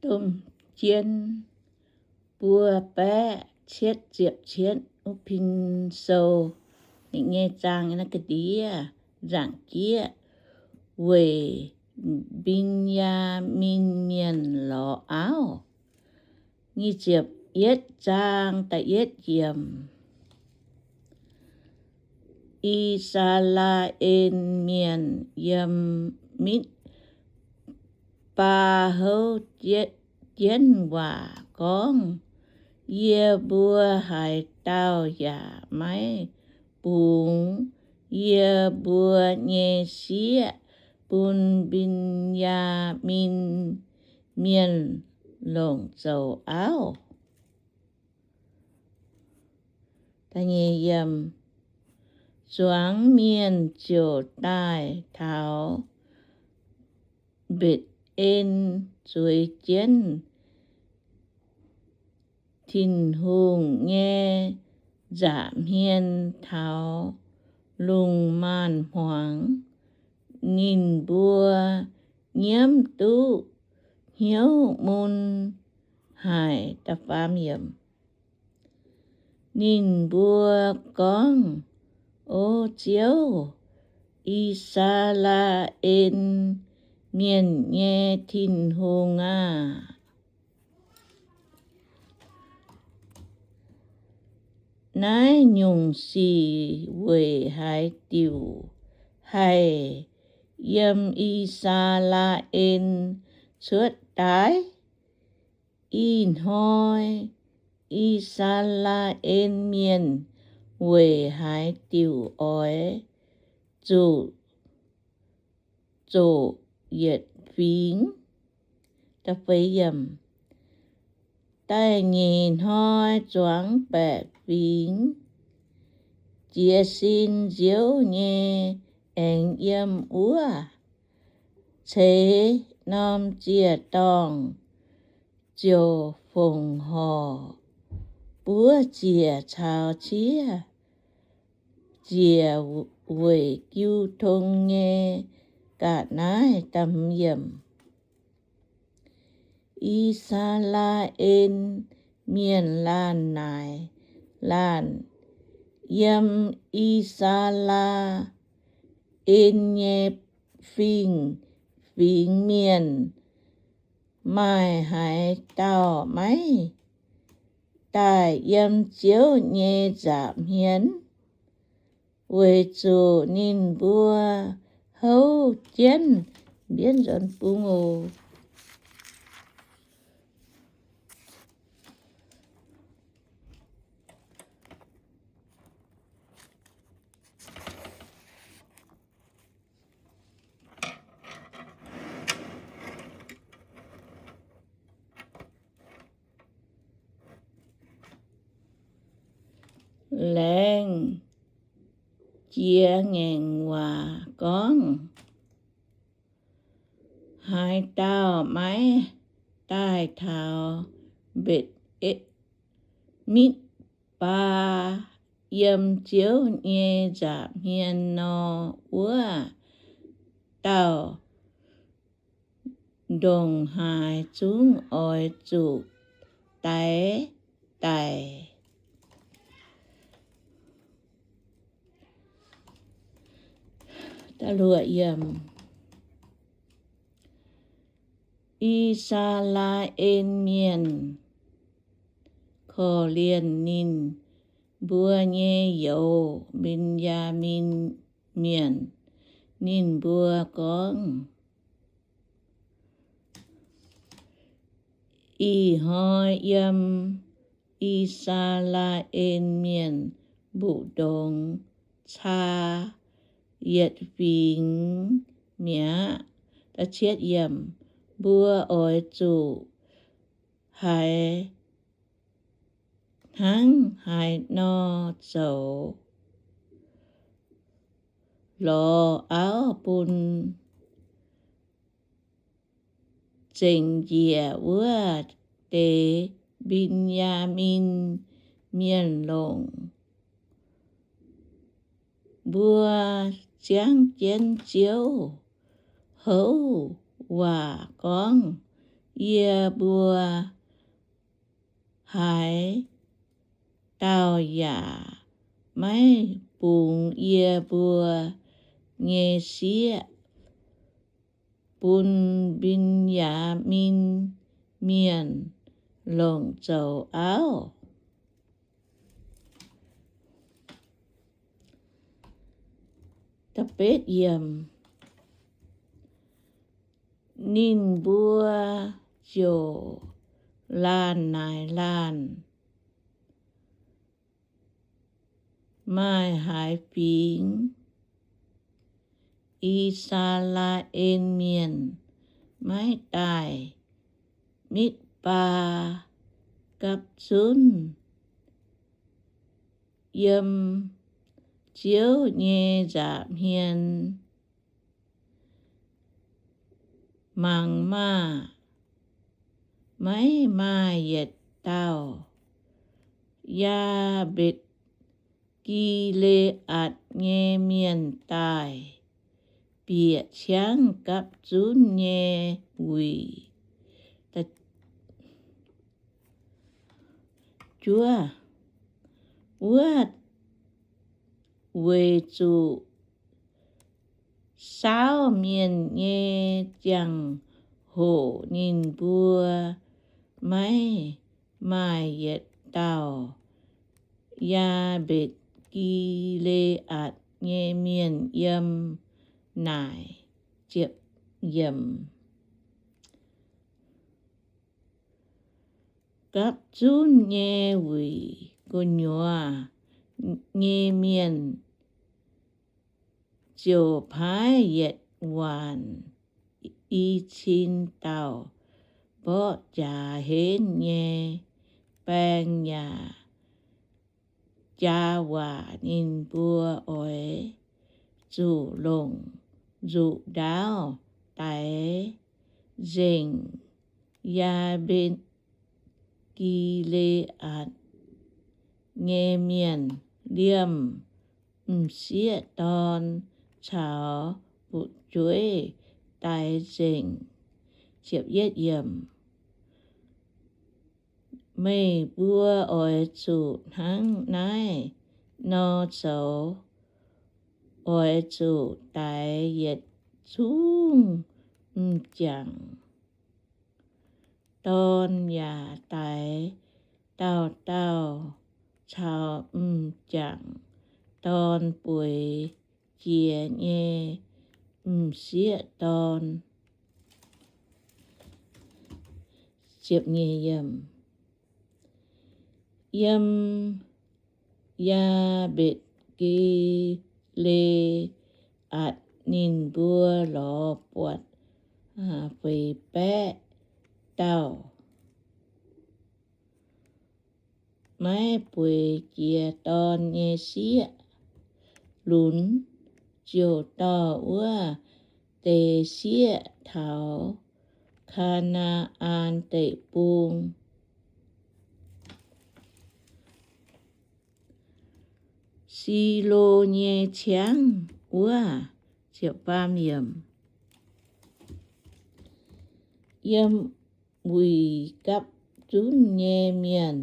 Domh jien buo baeqv cietv ziepc cietv. Wuov pin sou ninh nyei zaang naaiv ga'ndiev nzaangc jieqv weic Mben^yaa^min Mienh lorz auv. Nyic ziepc yietv zaang da'yietv yiemc. I^saa^laa^en Mienh yiem Mitv^baa houv jienv waac gorngv, Yie mbuo haaix dauh yaac maiv bungx yie mbuo nyei sieqv bun Mben^yaa^min Mienh longc zoux auv. Zuangx mienh ziouc daaih taux Mbetc^en, zueiz jienv Tin-Hungh nyei nza'hmien taux lungh maanz hmuangx. Ninh mbuo nyiemv duqv hnyouv mun haic. Ninh mbuo gorngv, O Ziouv, I^saa^laa^en Mienh nyei Tin-Hungh aah! Naaiv nyungc sic weic haaix diuc haih yiem I^saa^laa^en cuotv daaih? Ih hnoi I^saa^laa^en Mienh weic haaix diuc oix zuqc zoqc yietc fingx? Da'nyeic hnoi zuangx baeqc fingx jiez sin nziouv nyei aengx yiem wuov. Ceix norm ziec-dorngh ziouc fongc horc buov ziec caux ciev ziec weic jiu tong nyei ga'naaiv. I^saa^laa^en Mienh laanh naaic laanh, Yiem I^saa^laa^en nyei fingx, fingx mienh maaih haaix dauh maiv daaih yiem Ziouv nyei nza'hmien? Weic zuqc ninh mbuo houv jienv mbienv nzuonx bung oc. Laengz jiex ngaengc waac gorngv, Haaix dauh maiv daaih taux Mbetc^e, Mitv^baa yiem Ziouv nyei nza'hmien nor, wuov dauh ndongc haaix zungv oix zuqc daix daic. I^saa^laa^en Mienh korv-lienh ninh mbuo nyei youz, Mben^yaa^min Mienh. Ninh mbuo gorngv, Ih hnoi yiem I^saa^laa^en Mbu'ndongx caa yietc fingx mi'aqv. Mbuo oix zuqc haaix hnangv haaix nor zoux, lorz auv bun zengc njiec wuov deix Mben^yaa^min Mienh longc. Mbuo ziangv jienv Ziouv houv waac gorngv, yie mbuo haaix dauh yaac maiv bungx yie mbuo nyei sieqv bun Mben^yaa^min Mienh longc zoux auv. Ninh mbuo ziouc laanh naaic laanh, maaih haaix fingx I^saa^laa^en Mienh maiv daaih Mitv^baa gapv zunv yiem Ziouv nyei nza'hmien mangc maah! Maiv maaih yietc dauh Yaa^mbetc Gi^le^aatc nyei mienh daaih bieqc ciangv gapv zunv nyei wuic. Juov, wuov weic zuqc saauv mienh nyei ziangh hoc ninh mbuo maiv maaih yietc dauh Yaa^mbetc Gi^le^aatc nyei mienh yiem naaic. Gapv zunv nyei wuic gu'nyuoz nyei mienh ziouc paaiv yietc waanc i cin dauh mborqv jaax henv nyei baeng yaac jaa waac ninh mbuo oix zuqc longc nzuqc ndaauv daix nzengc Yaa^mbetc Gi^le^aatc nyei mienh liemh m'sieqv dorn caux fu'jueiv daix nzengc. Meih mbuo oix zuqc hnangv naaiv nor zoux. Oix zuqc daix yietc zungv m'jangc dorn yaac daix dauh dauh caux m'jangc dorn bueix jiex nyei m'sieqv dorn. Yiem Yaa^mbetc^Gi^le^aatc ninh mbuo lorz buatc feix baeqv dauh maiv bueix jiex dorn nyei sieqv lunx, ziouc dorh wuov deix sieqv taux Kaa^naa^an Deic-Bung, Silo nyei ciangv wuov. Yiem wuic gapv zunv nyei mienh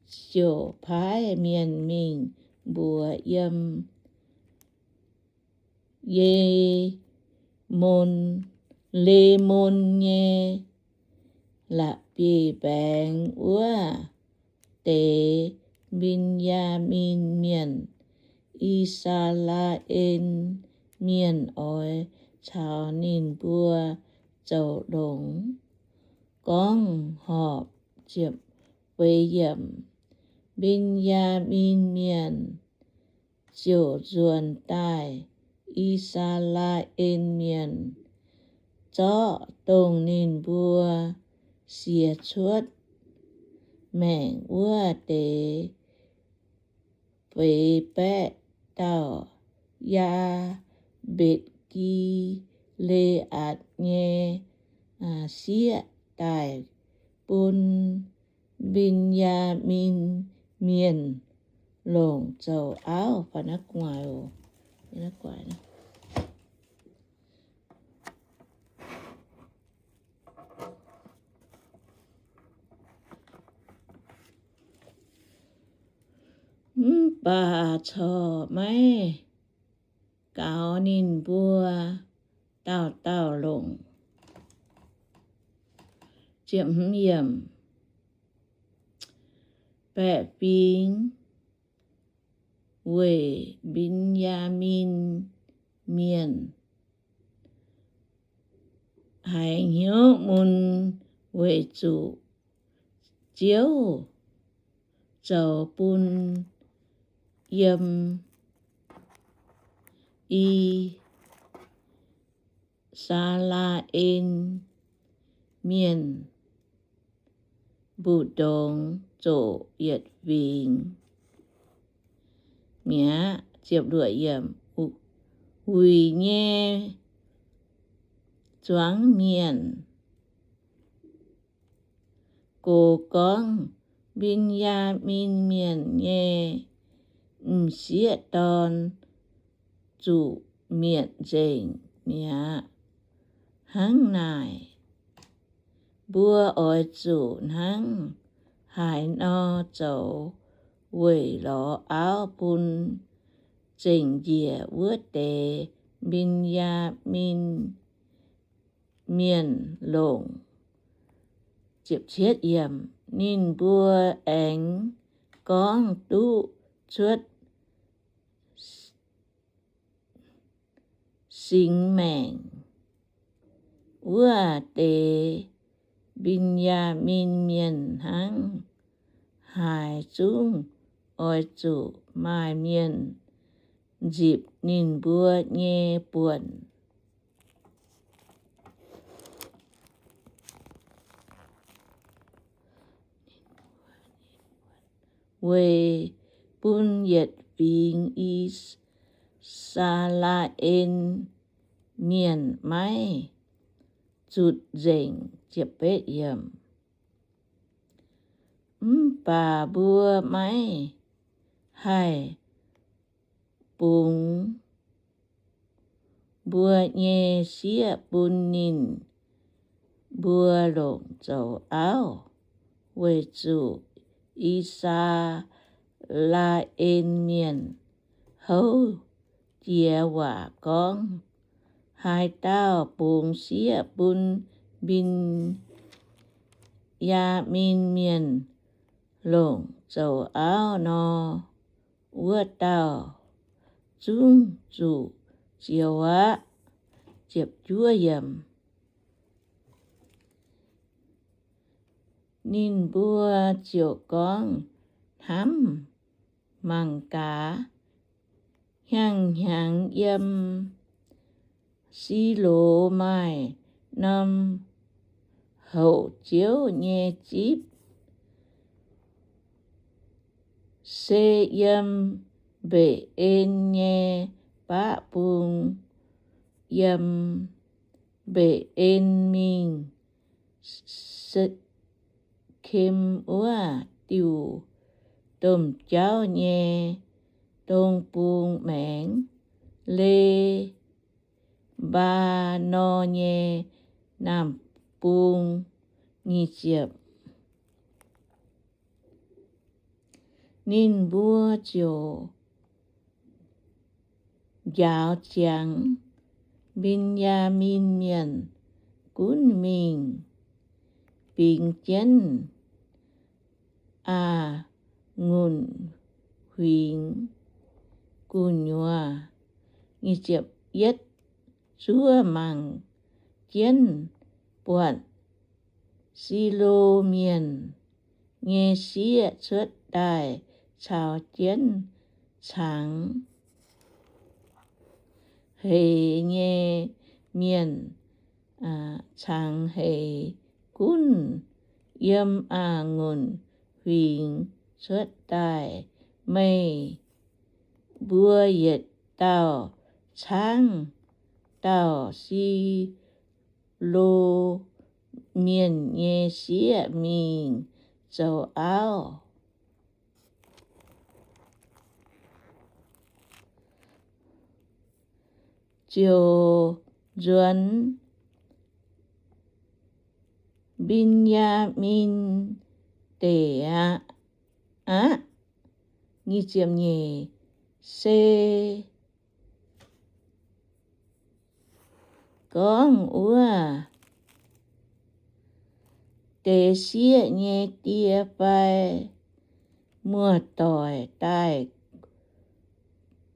ziouc paaiv mienh mingh mbuox yiem Ye^mon, Lemon nyei la'bieiv-mbaengx wuov deix Mben^yaa^min Mienh, I^saa^laa^en Mienh oix caux ninh mbuo zoux longx, gorngv horpc. Mben^yaa^min Mienh ziouc nzuonx daaih I^saa^laa^en Mienh zorqv dongh ninh mbuo siec cuotv maengc wuov deix feix baeqv dauh Yaa^mbetc Gi^le^aatc nyei sieqv daaih bun Mben^yaa^min Mienh longc zoux auv. Fai naaiv gu'nguaaic oc. Naaiv gu'nguaaic naaiv. Baac corc maiv gaux ninh mbuo dauh dauh longc. Baeqc fingx weic Mben^yaa^min Mienh haiz hnyouv mun weic zuqc Ziouv zoux bun yiem I^saa^laa^en Mienh mbu'ndongx zoqc yietc fingx mi'aqv. Wuic nyei zuangx mienh gox gorngv, Mben^yaa^min Mienh nyei m'sieqv dorn zuqc mietc nzengc mi'aqv. Hnangv naaic, mbuo oix zuqc hnangv haaix nor zoux weic lorz auv bun zengc njiec wuov deix Mben^yaa^min Mienh longc? Ninh mbuo aengx gorngv duqv cuotv singx maengc wuov deix Mben^yaa^min Mienh hnangv haaix, zungv oix zuqc maaih mienh nzipc ninh mbuo nyei buonc. Weic bun yietc fingx I^saa^laa^en Mienh maiv zutc nzengc. Mv baac mbuo maiv haih bungx mbuo nyei sieqv bun ninh mbuo longc zoux auv, weic zuqc I^saa^laa^en Mienh houv jiex waac gorngv, Haaix dauh bungx sieqv bun Mben^yaa^min Mienh longc zoux auv nor, wuov dauh zungv zuqc zioux aqv. Ninh mbuo ziouc gorngv, Hnamv mangc gaax, hnyangx-hnyangx yiem Silo maaih norm houc Ziouv nyei zipv, se yiem Mbetc^en nyei baqv bung, yiem Mbetc^en mingh Sekem wuov diuh domh jauv nyei dong bung maengx, Le^mbaa^norn nyei naamh bung. Ninh mbuo ziouc njaaux ziangx Mben^yaa^min Mienh gunv mingh bingx jienv a'ngunc huingx gu'nyuoz. Yietv zuov mangc jienv buatc Silo Mienh nyei sieqv cuotv daaih caux jienv cangx heix nyei mienh, cangx heix gunv yiem a'ngunc huingx cuotv daaih. Meih mbuo yietc dauh caangv dauh Silo Mienh nyei sieqv mingh zoux auv. Ziouc nzuonx Mben^yaa^min Deic aqv. Nyic ziepc nyeic, se gorngv wuov deix sieqv nyei die fai muoz-doic daaih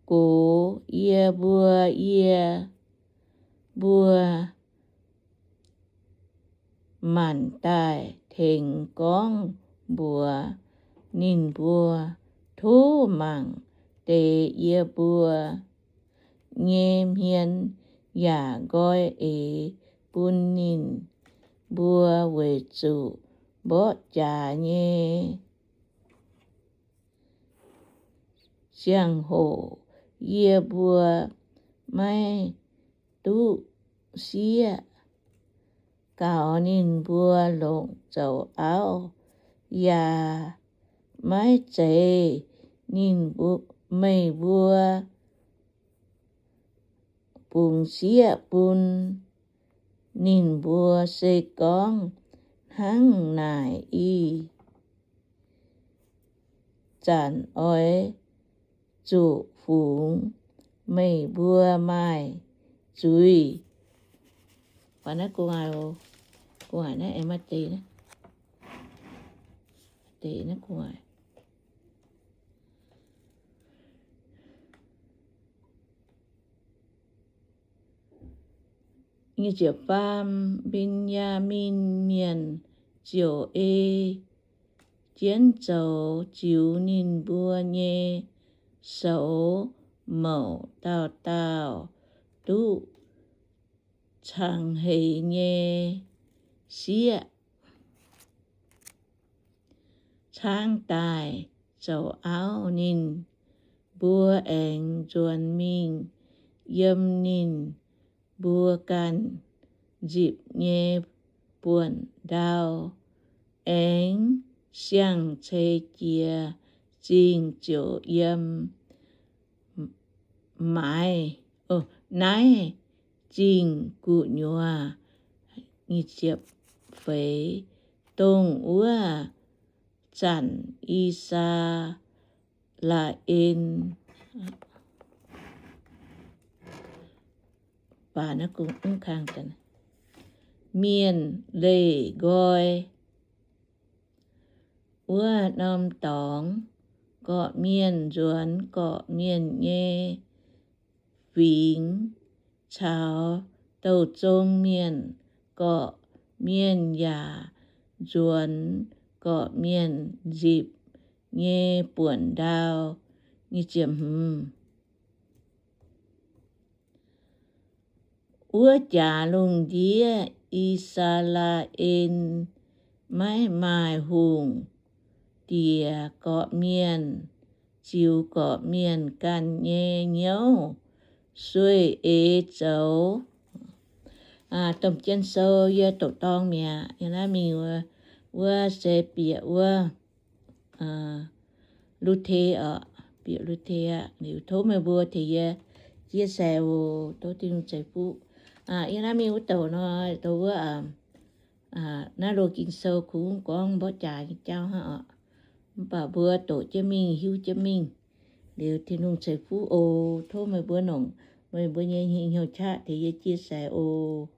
gox yie mbuo, yie mbuo maanc daaih tengx gorngv mbuox ninh mbuo, tov mangc deix yie mbuo nyei hmien yaac nqoi eix bun ninh mbuo, weic zuqc mborqv jaax nyei ziangh hoc yie mbuo maiv duqv sieqv gaux ninh mbuo longc zoux auv, yaac maiv zeiz ninh mbu- meih mbuo bungx sieqv bun ninh mbuo. Se gorngv hnangv naaic, ih zanc oix zuqc fungx meih mbuo maaih zuiz. Nyic ziepc faam, Mben^yaa^min Mienh ziouc ei jienv zoux ziux ninh mbuo nyei soux mouc dauh dauh duqv cangx heix nyei sieqv caangv daaih zoux auv. Ninh mbuo aengx nzuonx mingh yiem ninh mbuo ganh nzipc nyei buonc ndau, aengx siang-ceix jiez zingh ziouc yiem maaiz, naaiv zingh gu'nyuoz. Feix, dongh wuov zanc I^saa^laa^en Mienh leih nqoi wuov norm dorngx, gorqv-mienh nzuonx gorqv-mienh nyei fingx, caux douh zong mienh, gorqv-mienh yaac nzuonx gorqv-mienh nzipc nyei buonc ndau. Wuov jaax lungh ndiev I^saa^laa^en maiv maaih hungh diex gorqv-mienh, ziux gorqv-mienh ganh nyei hnyouv sueih eix zoux. Domh jienv sou yie doqc dorng mi'aqv. Yie naaiv mingh wuov se bieqc wuov Lu^te oc, bieqc Lu^te aqv. Liuz tov meih mbuo tengx yie chia sẻ oc. Tov Tin-Hungh ceix fuqv. Yie naaiv mingh wuov douc nor, douc wuov naaiv loz Ging-Sou kungx gorngv mborqv jaax nyei jauv hnangv oc. Mv baac mbuo doqc jienv mingh, hiuv jienv mingh. Liuz Tin-Hungh ceix fuqv oc. Tov meih mbuo nongc meih mbuo nyei hnyouv qaqv tengx yie chia sẻ oc.